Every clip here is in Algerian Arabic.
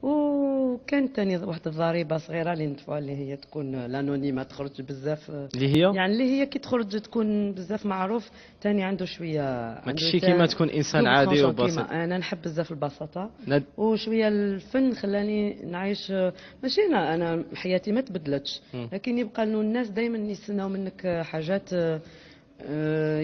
وكان ثاني واحد الضريبة صغيرة اللي ندفعوها، اللي هي تكون l'anonymat، تخرج بزاف. اللي هي؟ يعني اللي هي كي تخرج تكون بزاف معروف، ثاني عنده شويه. ماكشي كيما تكون انسان عادي وبسيط. انا نحب بزاف البساطه وشوية الفن خلاني نعيش، ماشي انا حياتي ما تبدلتش، لكن يبقى انه الناس دائما يستناو منك حاجات،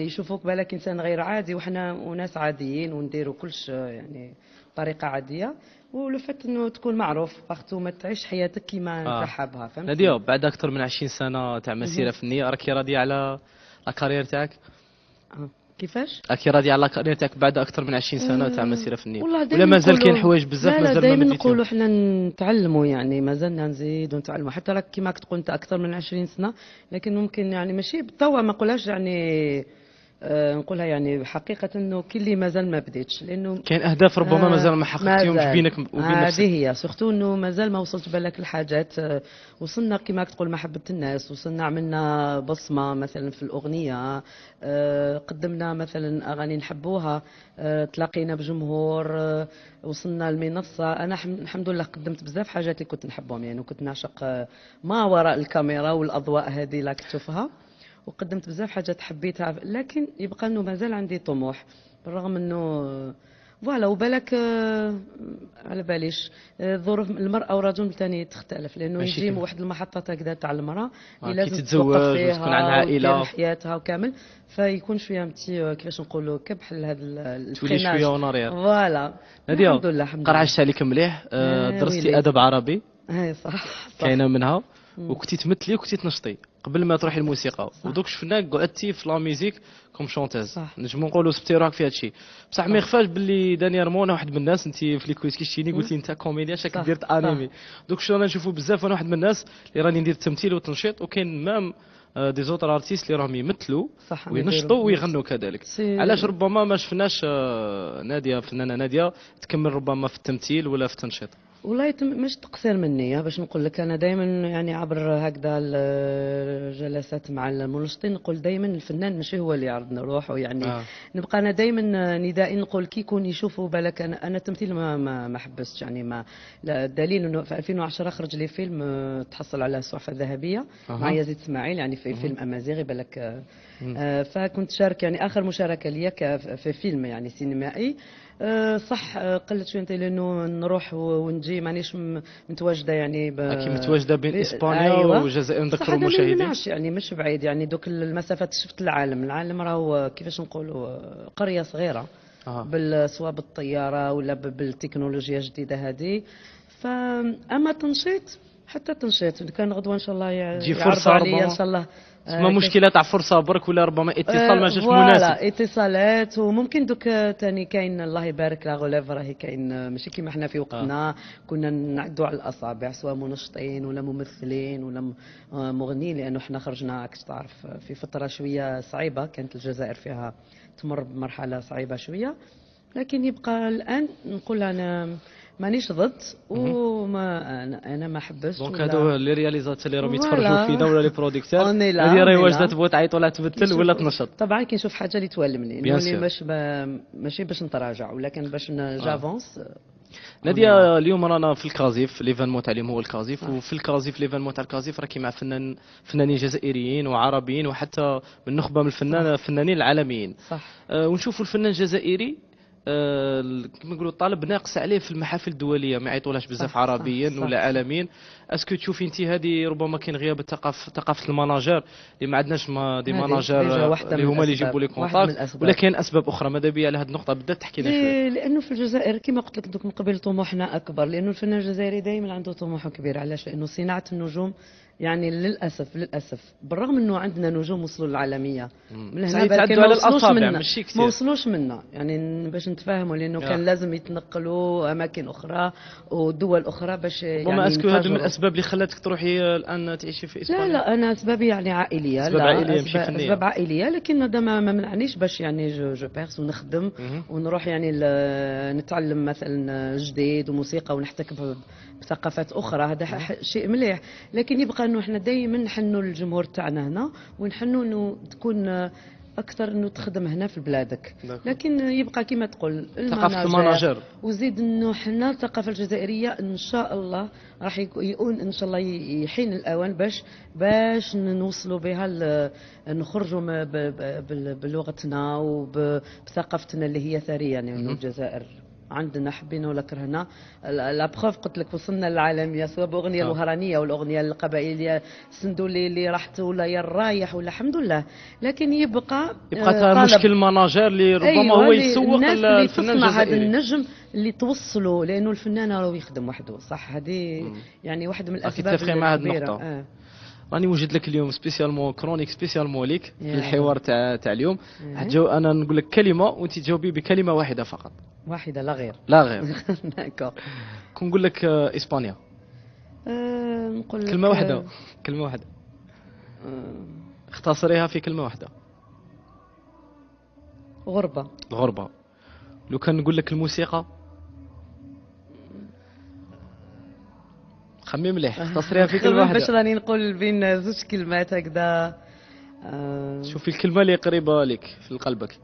يشوفوك بالك انسان غير عادي، وحنا وناس عاديين ونديروا كلش يعني بطريقة عاديه، ولو فات انه تكون معروف partout ما تعيش حياتك كيما انت حابها، فهمت؟ ناديه، بعد اكثر من 20 سنة تاع مسيره فنيه، راكي راضية على la carrière تاعك؟ كيفاش؟ راكي راضية على la carrière تاعك بعد اكثر من 20 سنة تاع مسيره فنيه؟ والله ولا مازال كاين حوايج بزاف؟ مازال دائما نقولوا حنا نتعلموا، يعني مازلنا نزيد ونتعلموا، حتى راك كيما تقول انت اكثر من 20 سنه، لكن ممكن يعني ماشي توا ما نقولهاش، يعني نقولها يعني حقيقة انه كل اللي مازال ما بديتش، لانه كاين اهداف ربما مازال ما حققتيهمش بينك وبين نفسك. هذه هي، surtout انه مازال ما وصلت بالك الحاجات، وصلنا كما تقول محبة الناس، وصلنا عملنا بصمة مثلا في الأغنية، قدمنا مثلا أغاني نحبوها، تلاقينا بجمهور، وصلنا المنصة. أنا الحمد لله قدمت بزاف حاجات اللي كنت نحبهم، يعني كنت نعشق ما وراء الكاميرا والأضواء هذه لا تشوفها، وقدمت بزاف حاجات حبيتها، لكن يبقى انه مازال عندي طموح، بالرغم انه voilà وبالك على باليش ظروف المرأة والرجل ثاني تختلف، لأنه يجي واحد المحطة هكذا تاع المرأة اللي لازم تتزوج وتكون عندها عائلة حياتها وكامل، فيكون شوية petit كيفاش نقولوا كبح لهذا. تولي شوية en arrière. voilà. نادية، الحمد لله الحمد لله، قرعشت عليك مليح، درستي أدب عربي. اي صح. كاينة منها، وكنتي تمثلي وكنتي تنشطي قبل ما تروحي الموسيقى، ودوك شفناك قعدتي في la musique comme chanteuse، نجمو نقولوا سبتي روحك في هذا الشيء. بصح ما يخفاش باللي dernièrement انا واحد من الناس، انت في les coulisses كي شتيني قلتي انت comédien شاك دير animer، دوك شو رانا نشوفوا بزاف، انا واحد من الناس اللي راني ندير التمثيل والتنشيط، وكاين même des autres artistes اللي راهم يمثلوا وينشطوا ويغنوا كذلك. علاش ربما ما شفناش ناديه، فنانة ناديه، تكمل ربما في التمثيل ولا في التنشيط؟ والله مش تقصير مني، باش نقول لك انا دائما يعني عبر هكذا الجلسات مع المنشطين نقول دائما الفنان ماشي هو اللي يعرض روحه، يعني نبقى انا دائما ندائي نقول كي يكون يشوفوا بالك انا التمثيل ما حبستش، يعني ما الدليل انه في 2010 خرج لي فيلم تحصل على السعفه الذهبية مع يزيد اسماعيل، يعني في فيلم امازيغي بالك، فكنت شارك يعني اخر مشاركة لي في فيلم يعني سينمائي. صح، قلت شوية لانه نروح ونجي مانيش متواجدة يعني اكيد متواجدة بين اسبانيا والجزائر، نذكروا المشاهدين. يعني مش بعيد، يعني دوك المسافات، شفت العالم، العالم راهو كيفاش نقولوا قرية صغيرة سواء بالطيارة ولا بالتكنولوجيا الجديدة هذه. فاما تنشيط، حتى تنشيط كان غدوه ان شاء الله تجي فرصة ربما ان شاء الله. تسمى مشكلة تاع فرصة برك، ولا ربما اتصال ما جاش مناسب. اتصالات، وممكن دوك ثاني كاين الله يبارك la relève راهي كاين، ماشي كيما حنا في وقتنا كنا نعدوا على الاصابع سواء منشطين ولا ممثلين ولا مغنيين، لانه حنا خرجنا كنت تعرف في فترة شوية صعيبه، كانت الجزائر فيها تمر بمرحلة صعيبة شويه، لكن يبقى الان نقول انا مانيش ضد، وما انا ما حبستش. donc هادو les réalisateurs اللي راهم يتفرجوا فينا ولا les producteurs، هذه راهي واجدة تبغى تعيط ولا تمثل ولا تنشط. طبعا كي نشوف حاجة اللي توالمني، نولي مش ماشي باش نتراجع ولكن باش j'avance. نادية، اليوم رانا في الكازيف، l'événement تاع اليوم هو الكازيف، وفي الكازيف، l'événement تاع الكازيف، راكي مع فنانين جزائريين وعربيين وحتى من نخبة من الفنانين العالميين. ونشوفوا الفنان الجزائري كما نقولوا الطالب ناقص عليه في المحافل الدوليه، ما يعيطولهاش بزاف عربيا ولا عالميا. est-ce que تشوفي انت هذه ربما كاين غياب ثقافة ال manager، اللي ما عندناش ما des managers اللي هما اللي يجيبوا les contacts، ولا كاين اسباب اخرى؟ ماذا بيا على هذه النقطة بدات تحكي لنا شويه. لانه في الجزائر كما قلت لك دوك من قبل طموحنا اكبر، لانه الفنان الجزائري دائما عنده طموح كبير. علاش؟ لانه صناعة النجوم يعني للاسف للاسف، بالرغم انه عندنا نجوم وصلوا للعالمية من هنا ما وصلوش منا، ما وصلوش منا، يعني باش نتفاهموا، لانه كان لازم يتنقلوا اماكن اخرى ودول اخرى باش يعني. est-ce que هذا من الاسباب اللي خلاتك تروحي الان تعيشي في اسبانيا؟ لا لا، انا اسبابي يعني عائليه. اسباب عائلية ماشي فنيه. اسباب عائليه، لكن هذا ما منعنيش باش يعني je perce ونخدم ونروح يعني نتعلم مثلا جديد وموسيقى ونحتك بثقافات اخرى، هذا شيء مليح. لكن يبقى انه احنا دائما نحنوا الجمهور تاعنا هنا، ونحنوا انه تكون اكثر انه تخدم هنا في بلادك، لكن يبقى كما تقول ثقافة ال manager. وزيد انه حنا الثقافة الجزائرية ان شاء الله راح يكون ان شاء الله يحين الاوان باش نوصلوا بها، نخرجوا بلغتنا وبثقافتنا اللي هي ثرية. يعني انه الجزائر عندنا حبينا ولا كرهنا، la preuve قلت لك وصلنا للعالمية، سواء باغنية الوهرانيه والاغنية القبائليه السندولي اللي راحت ولا يا الرايح ولا الحمد لله. لكن يبقى مشكل ال manager اللي ربما أيوة هو يسوق الفنان الجزائري، هذا النجم اللي توصلوا، لانه الفنان راهو يخدم وحده صح. هذه يعني واحد من الاسباب. اتفق مع هذه النقطة. راني وجد لك اليوم spécialement chronique spécialement ليك في الحوار تاع اليوم. انا نقول لك كلمة وانت تجاوبي بكلمه واحدة فقط، واحدة لا غير، لا غير. d'accord. كون نقول لك اسبانيا، نقول لك كلمة واحدة، كلمة واحدة، اختصريها في كلمة واحدة. غربه. الغربة. لو كان نقول لك الموسيقى، خمي مليح، اختصريها في كلمة واحدة. باش راني نقول بين زوج كلمات هكذا. شوفي الكلمة اللي قريبه لك في قلبك.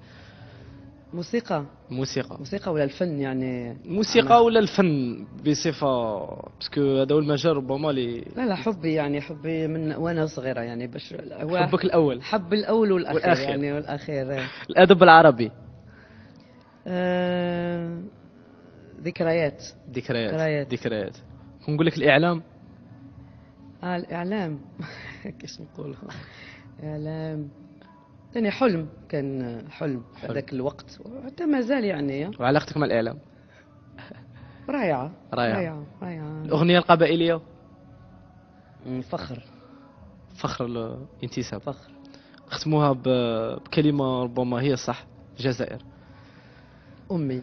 موسيقى. موسيقى. موسيقى ولا الفن يعني؟ موسيقى ولا الفن بصفة، parce que هذا هو المجال ربما اللي لا لا حبي، يعني حبي من وانا صغيرة، يعني باش حبك الأول، حب الأول والأخير يعني، والأخير. الأدب العربي. ذكريات. ذكريات. ذكريات. نقول لك الإعلام. الإعلام كيفاش نقولها؟ إعلام يعني حلم، كان حلم في هذاك الوقت وحتى مازال يعني. وعلاقتك مع الإعلام؟ رائعة رائعة رائعة. الأغنية القبائلية؟ فخر، فخر الانتساب، فخر. ختموها بكلمة ربما هي الصح، الجزائر. أمي.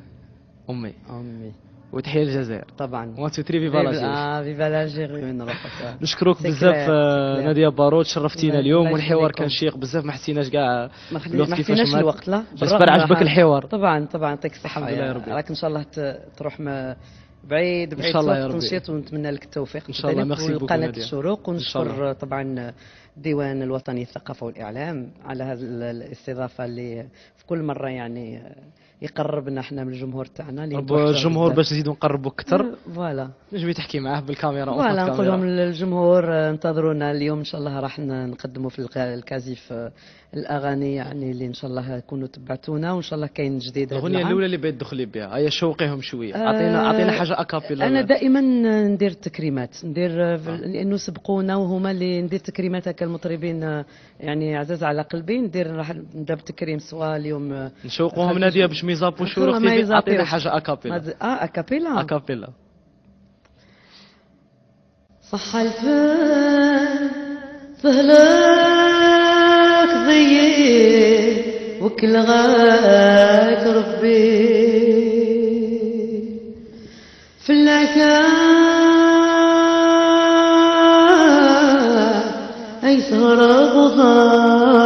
أمي. أمي. وتحية الجزائر طبعا. 1 2 3 viva l'Algérie. viva l'Algérie وين نروح. نشكرك بزاف نادية بارود، شرفتينا اليوم والحوار كان شيق بزاف، ما حسيناش كاع ما حسيناش الوقت. لا j'espère عجبك الحوار. طبعا طبعا، يعطيك الصحة. الحمد لله يا ربي. راك ان شاء الله تروح بعيد بعيد ان شاء الله يا ربي، تنشيط، ونتمنى لك التوفيق ان شاء الله. merci beaucoup قناة الشروق، ونشكر طبعا الديوان الوطني للثقافة والإعلام على هذه الاستضافة اللي في كل مرة يعني يقربنا احنا من الجمهور تاعنا. الجمهور باش نزيدو نقربوا اكثر. voilà نجمي تحكي معاه بالكاميرا. voilà نقول لهم للجمهور انتظرونا اليوم ان شاء الله، راح نقدموا في الكازيف الاغاني يعني اللي ان شاء الله تكونوا تبعتونا، وان شاء الله كاين جديد. الاغنية الاولى اللي بغيت تدخلي بها، هيا شوقيهم شوية، اعطينا حاجة a cappella. انا دائما ندير تكريمات، ندير لانه سبقونا وهما اللي ندير تكريمات هكا المطربين يعني عزاز على قلبي، ندير راح نبدا بتكريم سوا اليوم. نشوقوهم ناديه باش ما يزابوش شروق، اعطينا حاجة a cappella. a cappella. a cappella. صح الفن فهلاك ضيق وكل غاك ربي في العكا ايسر غضان.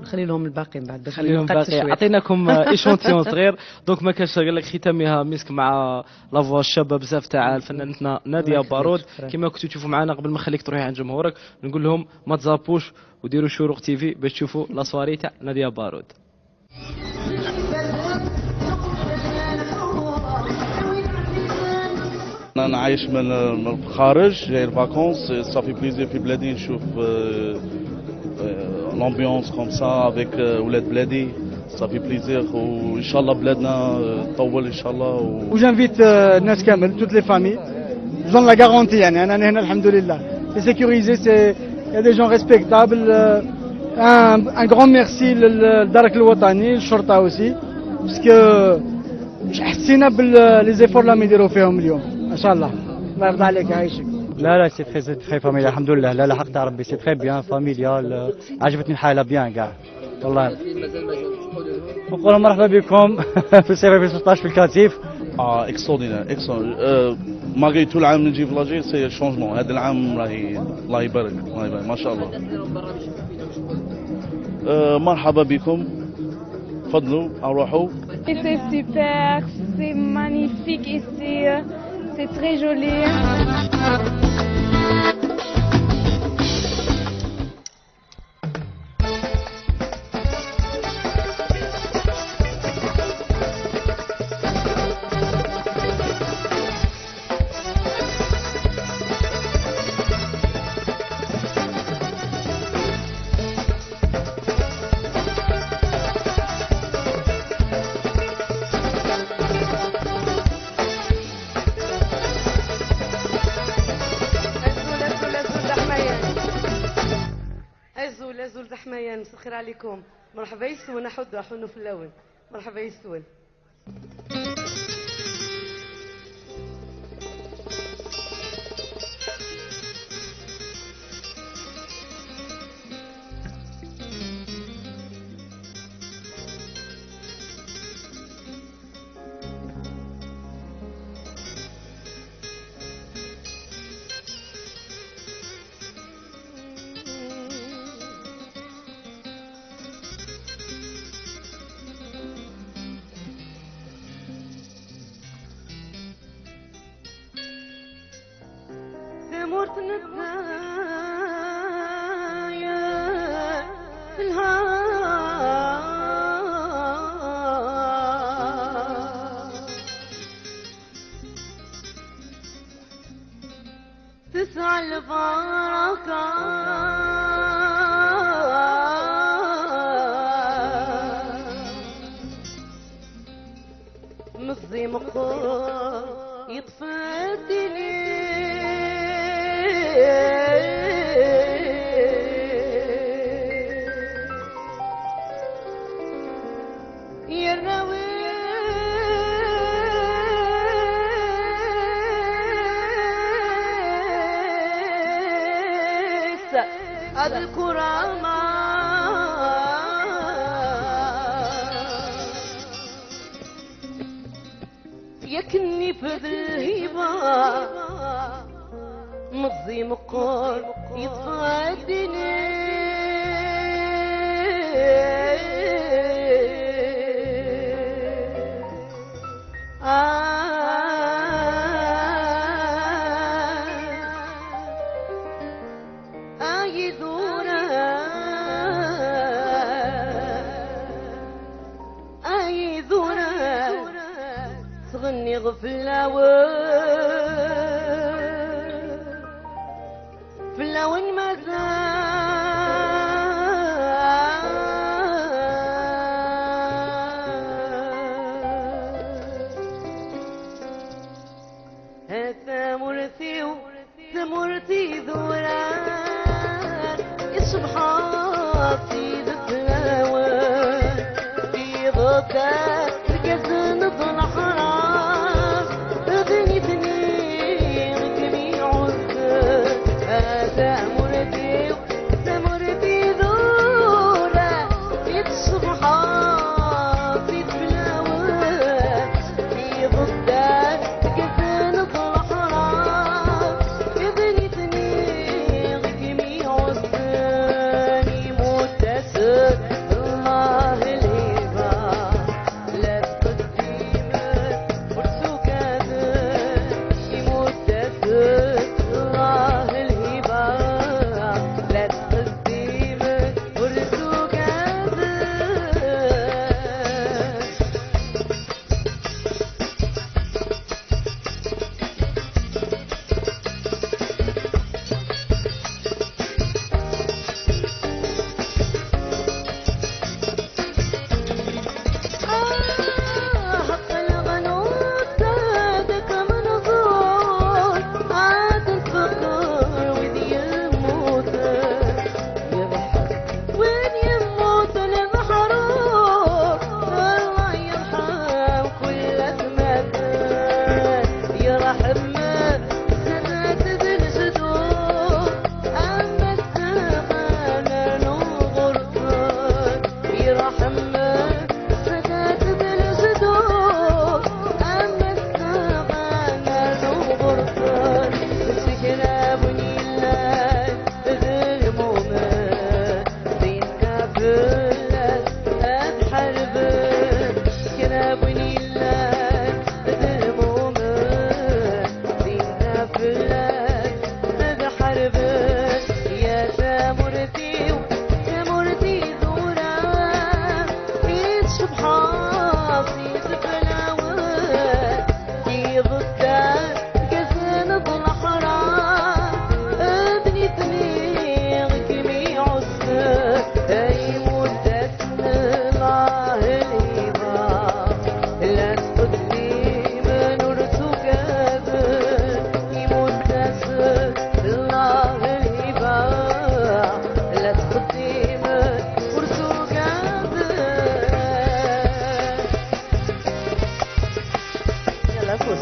نخلي لهم الباقي من بعد باش خليهم الباقي. عطيناكم échantillon صغير donc ما كانش قال لك ختامها مسك مع la voix الشابة بزاف تاع الفنانتنا ناديه بارود. كما كنتوا تشوفوا معنا قبل ما نخليك تروحي عند جمهورك نقول لهم ما تزابوش وديروا شروق TV باش تشوفوا la soirée تاع ناديه بارود. انا عايش من الخارج، جاي ال vacances، ça fait plaisir في بلادي نشوف l'ambiance comme ça avec ولاد بلادي، ça fait plaisir، وان شاء الله بلادنا تطول ان شاء الله. و j'invite الناس كامل، toutes les familles، je donne la garantie يعني انا هنا الحمد لله c'est sécurisé، c'est y a des gens respectables. un grand merci للدرك الوطني، الشرطة aussi، parce que حسينا ب les efforts اللي يديروا فيهم اليوم. ان شاء الله الله يرضى عليك يعيشك. لا لا c'est très très familial الحمد لله. لا لا حق تاع ربي c'est très bien familial، عجبتني الحالة bien كاع والله. نقول مرحبا بكم في صيف 2016 في الكاتيف. Extraordinaire extraordinaire، malgré tout العام نجي في l'Algérie c'est changement، هذا العام راهي الله يبارك الله يبارك ما شاء الله. مرحبا بكم، تفضلوا اروحوا. C'est super, c'est magnifique ici, c'est très joli. مساء الخير عليكم. مرحبا يسون حدو حنو في الاول. مرحبا يسون. ثمرت نتايا في الهوى تسعى البركة مزي مقر يطفى الدنيا يا الرويس الكرامة يكني في الهبة مضي مقر يطفى الدنيا آي ذورا آي ذورا تغني غفلاوي فلاون مازال ثمرتي ثمرتي ذوران يصبحاتي ذفلاوان في غدا الجزن الحرام اغني ثنين جميع ثمرتي ثمرتي ذورا يصبحاتي ذفلاوان في غدا الجزن الحرام اغني ثنين جميع الثاني متسر الله الهبة لا تقدم ورسوكات متسر الله الهبة لا تقدم ورسوكات. حق الغنوت زادك منظور عاد الفقر وذي يموت يضحك وين يموت المحرور الله يرحم كل مات يرحم سنة بن جدور أما السماء نغرفان يرحم سنة بن جدور أما السماء نغرفان سكنا بني الله ذي بيننا بالله أتحرب سكنا بني الله ذي بيننا بالله أتحرب يا ثمرتي ثمرتي ذورا يتشبحاتي تبلاوة في ضدا قزن الحرام ابني ثنيغ جميع أي مدة الله الهبة لا افوس.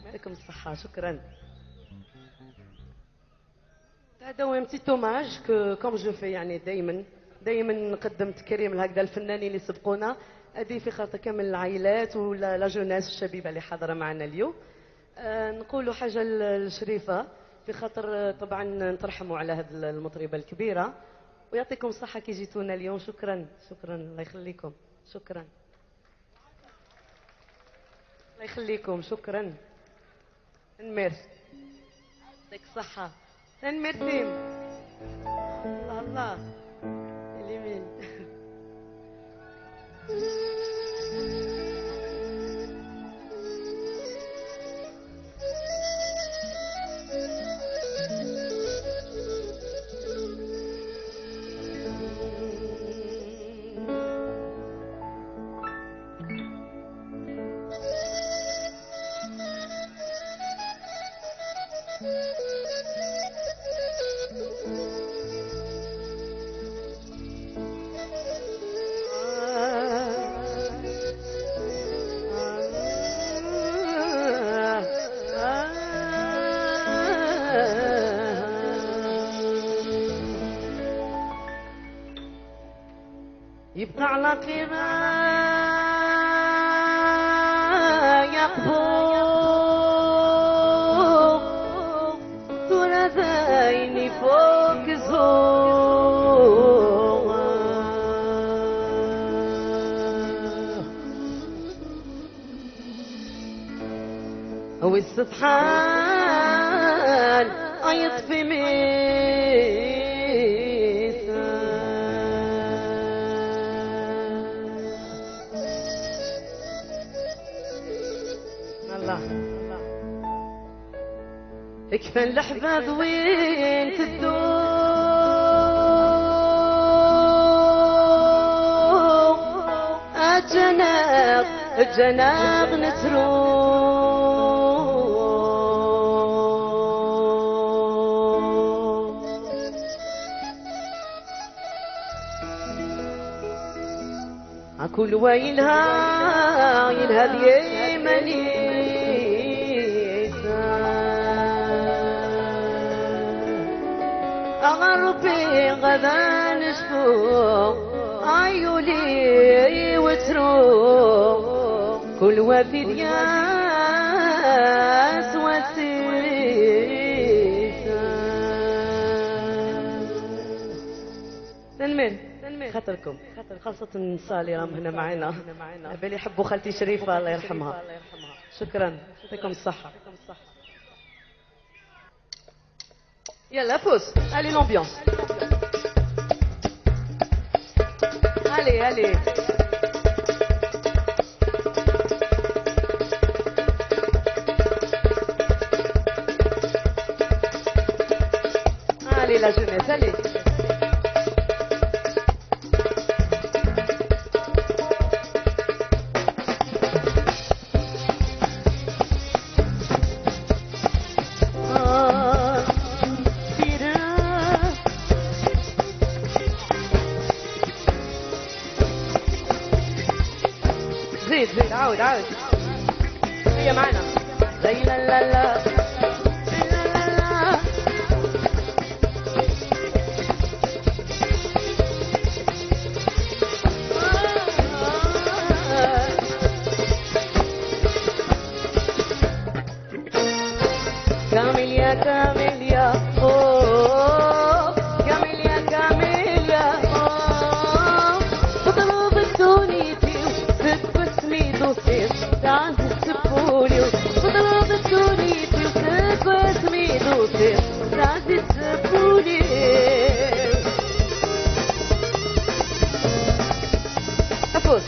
يعطيكم الصحة، شكرا. هذا هو un petit hommage comme je fais، يعني دائما دائما نقدم تكريم لهكذا الفنانين اللي سبقونا، هذه في خاطر كامل العائلات ولا la jeunesse الشبيبة اللي حاضرة معنا اليوم. نقولوا حاجة للشريفة في خاطر طبعا نترحموا على هذه المطربة الكبيرة، ويعطيكم الصحة كي جيتونا اليوم. شكرا شكرا، الله يخليكم، شكرا، الله يخليكم، شكرا. نمير يعطيك الصحة، نمير تيم، الله الله اليمين. يبقى على قيمة يقبو دون ذين فوق زور والسبحان يطفي ميسان. الله اكفى الأحباب وين تدور الجناغ الجناغ نتروح كل ويلها يلها اليمني أغربي غدا نشكو عيولي وتروح كل وفي الياس وسيسا. تنمر خاطركم، خاصة النساء اللي راهم هنا معنا، بالي يحبوا خالتي شريفة الله يرحمها. شكرا، يعطيكم الصحة. يلا pousse، allez l'ambiance، allez allez. Allez la jeunesse, allez. زيد زيد، عاود عاود، هي معنا. لا لا لا لا لا لا. كاميليا كاميليا أوه، كاميليا كاميليا أوه، بضرب الدنيتي وسك سميد وصير تعز السبولي، بضرب الدنيتي وسك سميد وصير تعز السبولي. أفوز.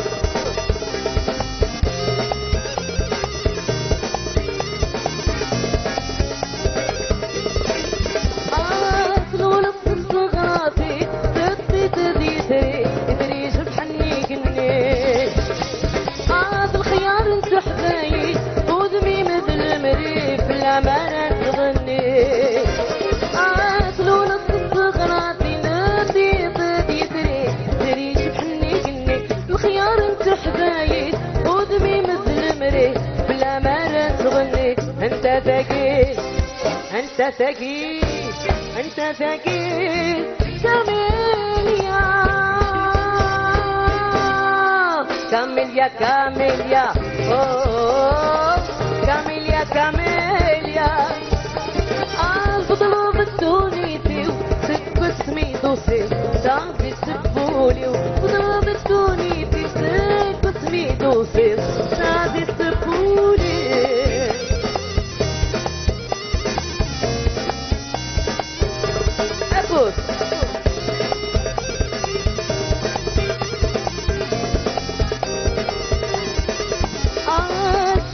انت ثقيل، انت ثقيل، انت ثقيل كاميليا كاميليا كاميليا أوه، كاميليا كاميليا. بضرب الدنيتي وسك سميد وصير تعزي السبولي، بضرب الدنيتي وسك سميد وصير تعزي السبولي.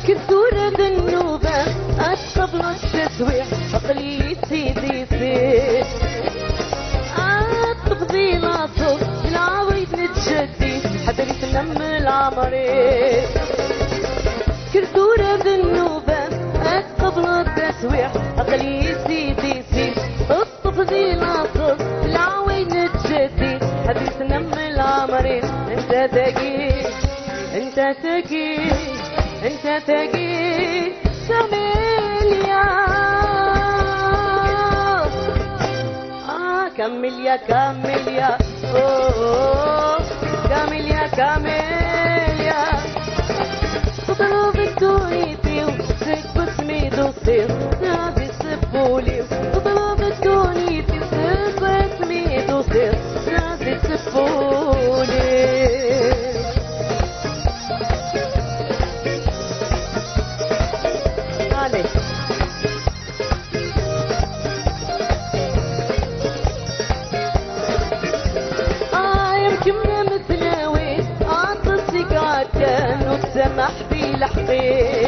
كثورة النوبة أتقبل التسويع قليل سيدي سيد، أتقضي لاصوت العويد نتشدي حضرت نم العمري. كثورة النوبة أتقبل التسويع قليل سيدي سيد، أتقضي لاصوت العويد نتشدي حضرت نم العمري. أنت ثقيل، أنت ثقيل، انت ثقيل كاميليا. كاميليا كاميليا أوه، كاميليا كاميليا. تضرب الدنيتي وسك سميد وصير تعزي السبولي، تضرب الدنيتي وسك سميد وصير تعزي السبولي. سمح بي لحقي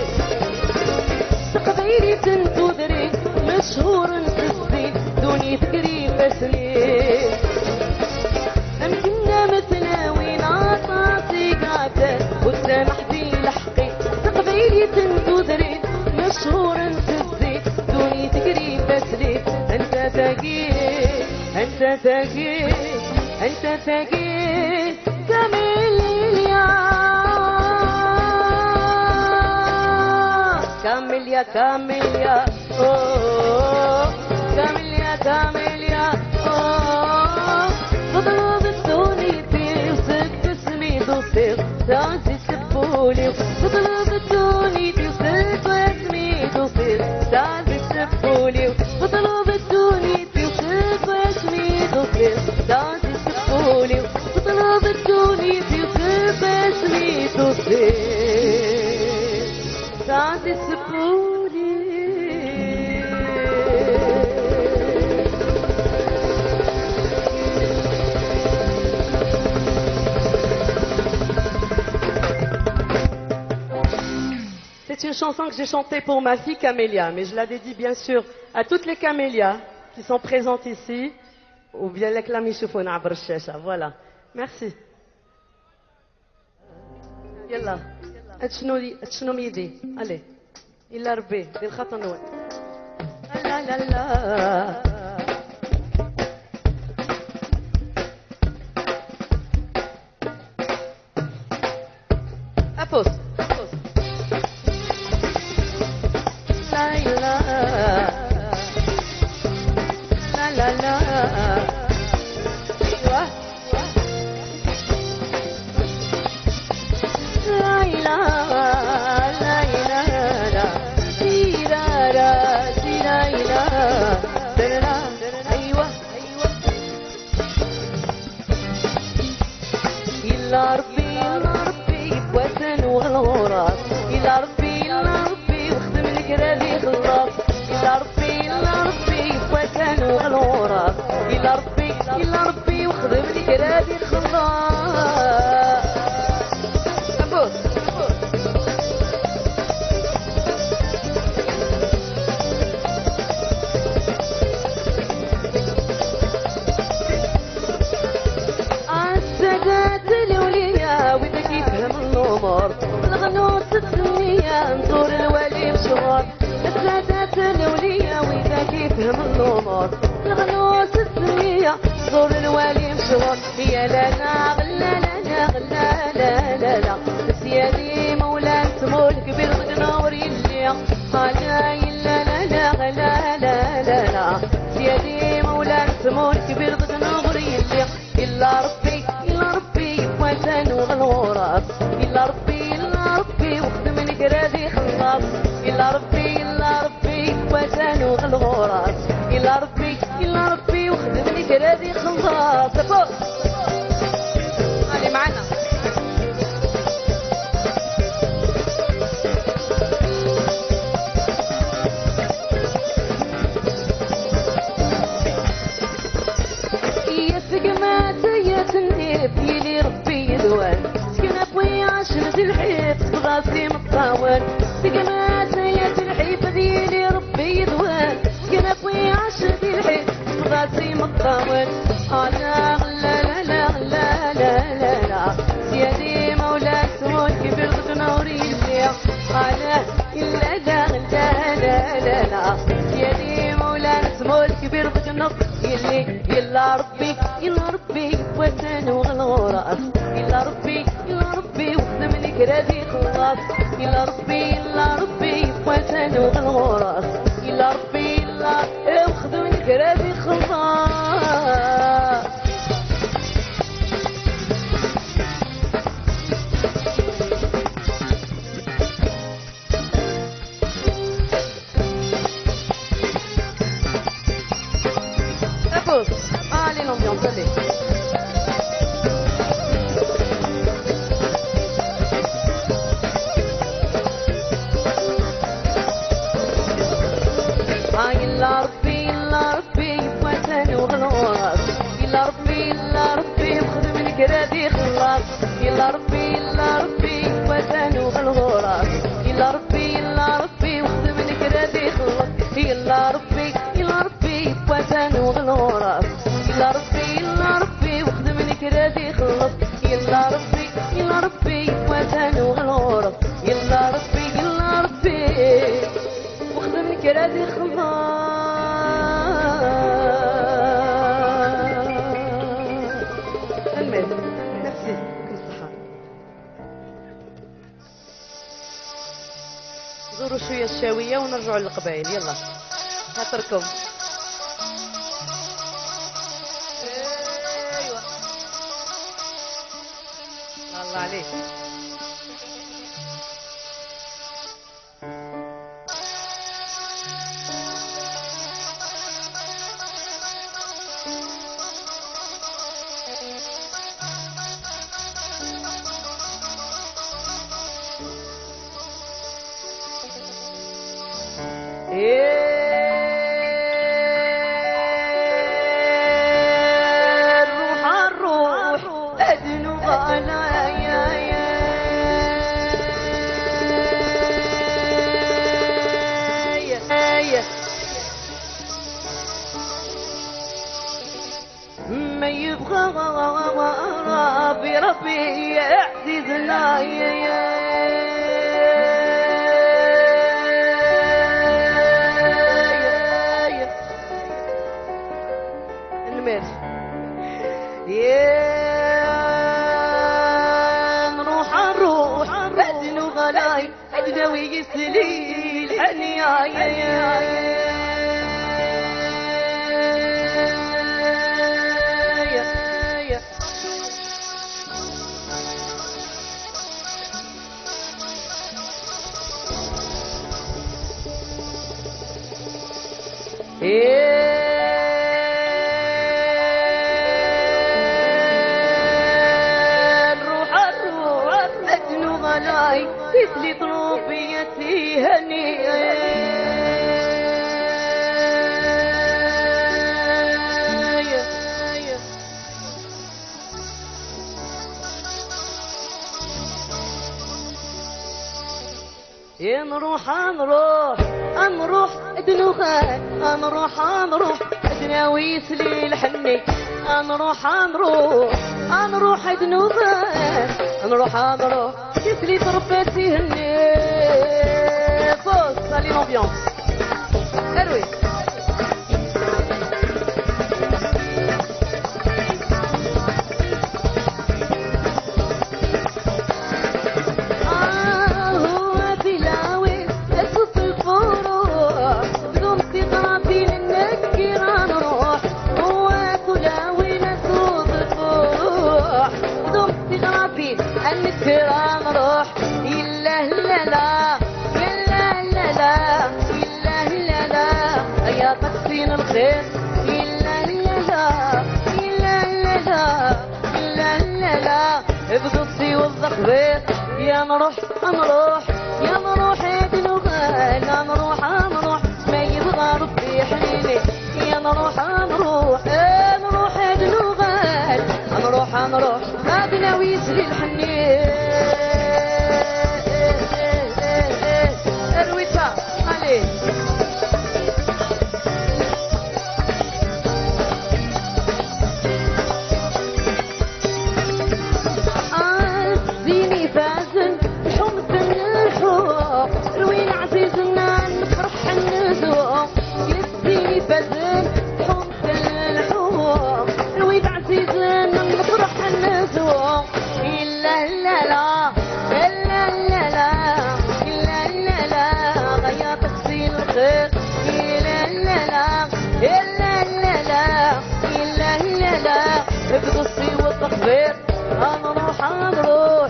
تقبيلي تنتودري مشهور في الزين دوني فكري فسلي، أمكننا مثلاوين عطاتي قعدة وسمح بي لحقي تقبيلي تنتودري مشهور في الزين دوني فكري فسلي. أنت ثقيل، أنت ثقيل، أنت ثقيل كاميليا كاميليا كاميليا أوه، كاميليا كاميليا أوه، بضرب الدنيتي وسك سميد وصير تعزي السبولي، بضرب الدنيتي وسك سميد وصير تعزي السبولي، بضرب الدنيتي وسك سميد وصير تعزي السبولي، بضرب الدنيتي وسك سميد وصير تعزي السبولي. chanson que j'ai chantée pour ma fille Camélia, mais je la dédie bien sûr à toutes les Camélias qui sont présentes ici, ou bien les راهم يشوفونا عبر الشاشة. Voilà. Merci. يلا اتشنو ميدي. Allez. إلا ربي دير خاطر نوال. لا لا لا. أفوز. لا لا لا لا. أيوة. لا لا لا لا لا لا لا. أيوة. إلا ربي إلا ربي بوسن وغلوراس. إلا ربي إلا ربي وخدم الكرادي خلاص. إلا ربي إلا ربي بوسن وغلوراس. إلا ربي إلا ربي وخدم الكرادي خلاص. أبوس. السادات الولية وإذا يفهم الأمور الغنوص الدنيا نزور الولي بشهور. السادات الولية وإذا يفهم الأمور الغنوص الدنيا نزور الولي بشهور. يا لا لا لا لا لا لا لا لا سيادي مولاي سمو الكبير نور اللي لا لا لا لا لا لا لا سيادي مولاي سمو الكبير نور اللي. إلا ربي إلا ربي وزن وغلوراس. إلا ربي إلا ربي وخدم الكرادي خلاص. إلا ربي إلا ربي وزن وغلوراس. إلا ربي إلا ربي وخدم الكرادي خلاص. علي معنا. يلي ربي يدوان سكن ابوي عشرة الحيط براسي مطاول. سكنات يا الحيط ديالي ربي يدوان سكن ابوي عشرة الحيط براسي مطاول. لا لا لا لا لا لا لا سيادي مولاي سمو الكبير نوري اللي لا لا لا لا لا لا سيادي مولاي سمو الكبير يلي. إلا ربي إلا ربي وزن وغلوراس. إلا ربي إلا ربي وخدم الكرادي خلاص. إلا ربي إلا ربي وزن وغلوراس. إلا ربي إلا وخدم الكرادي خلاص. Allez l'ambiance, allez. إلا ربي إلا ربي وزن وغلوراس. إلا ربي إلا ربي وخدم الكرادي خلاص. إلا ربي إلا ربي وزن وغلوراس. إلا ربي إلا ربي وخدم الكرادي خلاص. إلا ربي إلا ربي وزن وغلوراس. إلا ربي إلا ربي وخدم الكرادي خلص. إلا ربي إلا ربي وزن وغلوراس. إلا ربي إلا ربي وخدم الكرادي خلص. المال ميرسي كل صحة. زوروا شوية الشاوية ونرجعوا للقبائل. يلا خاطركم. ايوه الله عليك. الروح الروح أدنو غلا يا يا ما يبغى ربي ربي يا عزيزنا يا المير يا نروح نروح أدنو غلاي أدنوي يسلي الحني يا نروح نروح أدنو غلاي تسلي طروبيتي هني نروح نروح نروح أدنوها نروح نروح أدناوي سليل حني نروح نروح نروح أدنوها نروح نروح تسلي تربتي هني فوز سالي لومبيونس اروي الكرام روح إلا لا لا لا لا لا إلا لا لا يا تقسيم الخير إلا لا لا إلا لا لا إلا لا لا بقصي والضخبير يا نروح نروح يا نروح دنوغان نروح نروح ما يبغى ربي حنيني يا نروح نروح نروح دنوغان نروح نروح أدناوي يسري الحنين ارويتا عليه زيني فازن حمد الحوق روين عزيزنا نفرح النزوق يزيني فازن حمد الحوق روين عزيزنا نفرح النزوق إلا لا لا إلا لا لا إلا لا لا غير تقسيم الخير إلا لا لا إلا لا لا إلا لا لا بقصي والتخبير نروح نروح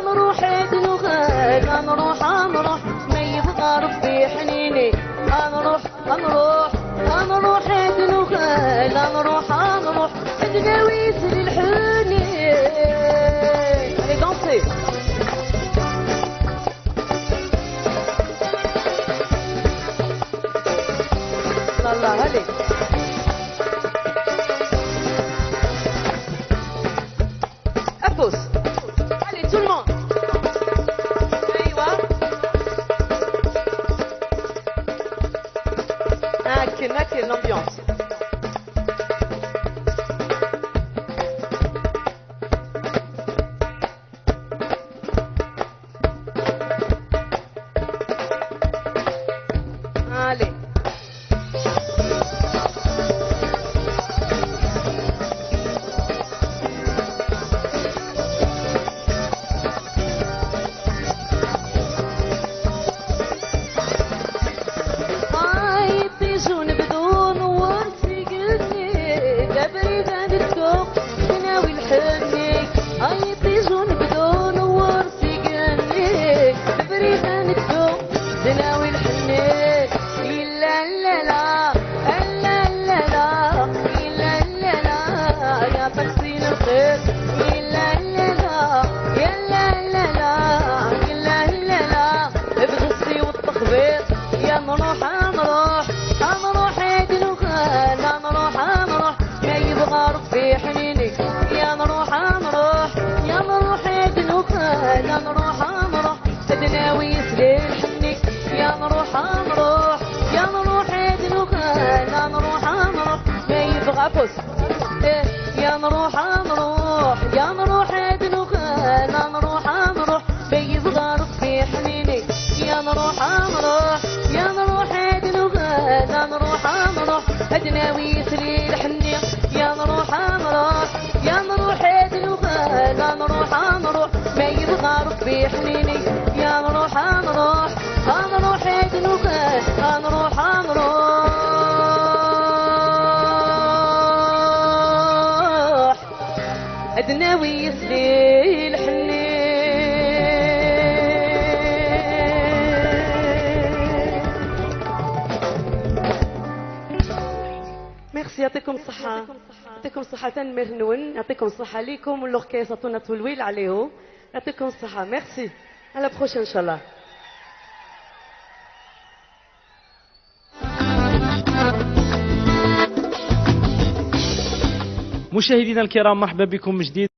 نروح دنوغان نروح نروح ما يبغى ربي حنيني نروح نروح نروح دنوغان نروح نروح دناوي سلي الحني. Allez danser. الله allez. Pause. Allez, tout le monde. أيوة. هاكل هاكل l'ambiance. Allez. نروح يا نروح نروح ما يبغى بوس يا نروح نروح يا نروح دنوخال نروح نروح بيبغى ربي حنيني يا نروح نروح يا نروح دنوخال نروح نروح أدناوي سليل حني يا نروح نروح يا نروح دنوخال نروح نروح ما يبغى ربي حنيني يا نروح نروح نروح دنوخال نروح نروح أدناوي سليل حني. ميرسي، يعطيكم الصحة، يعطيكم الصحة تنمر نون، يعطيكم الصحة ليكم والأوركسترا تونا الويل عليهم، يعطيكم الصحة. merci، à la prochaine إن شاء الله. مشاهدينا الكرام، مرحبا بكم من جديد.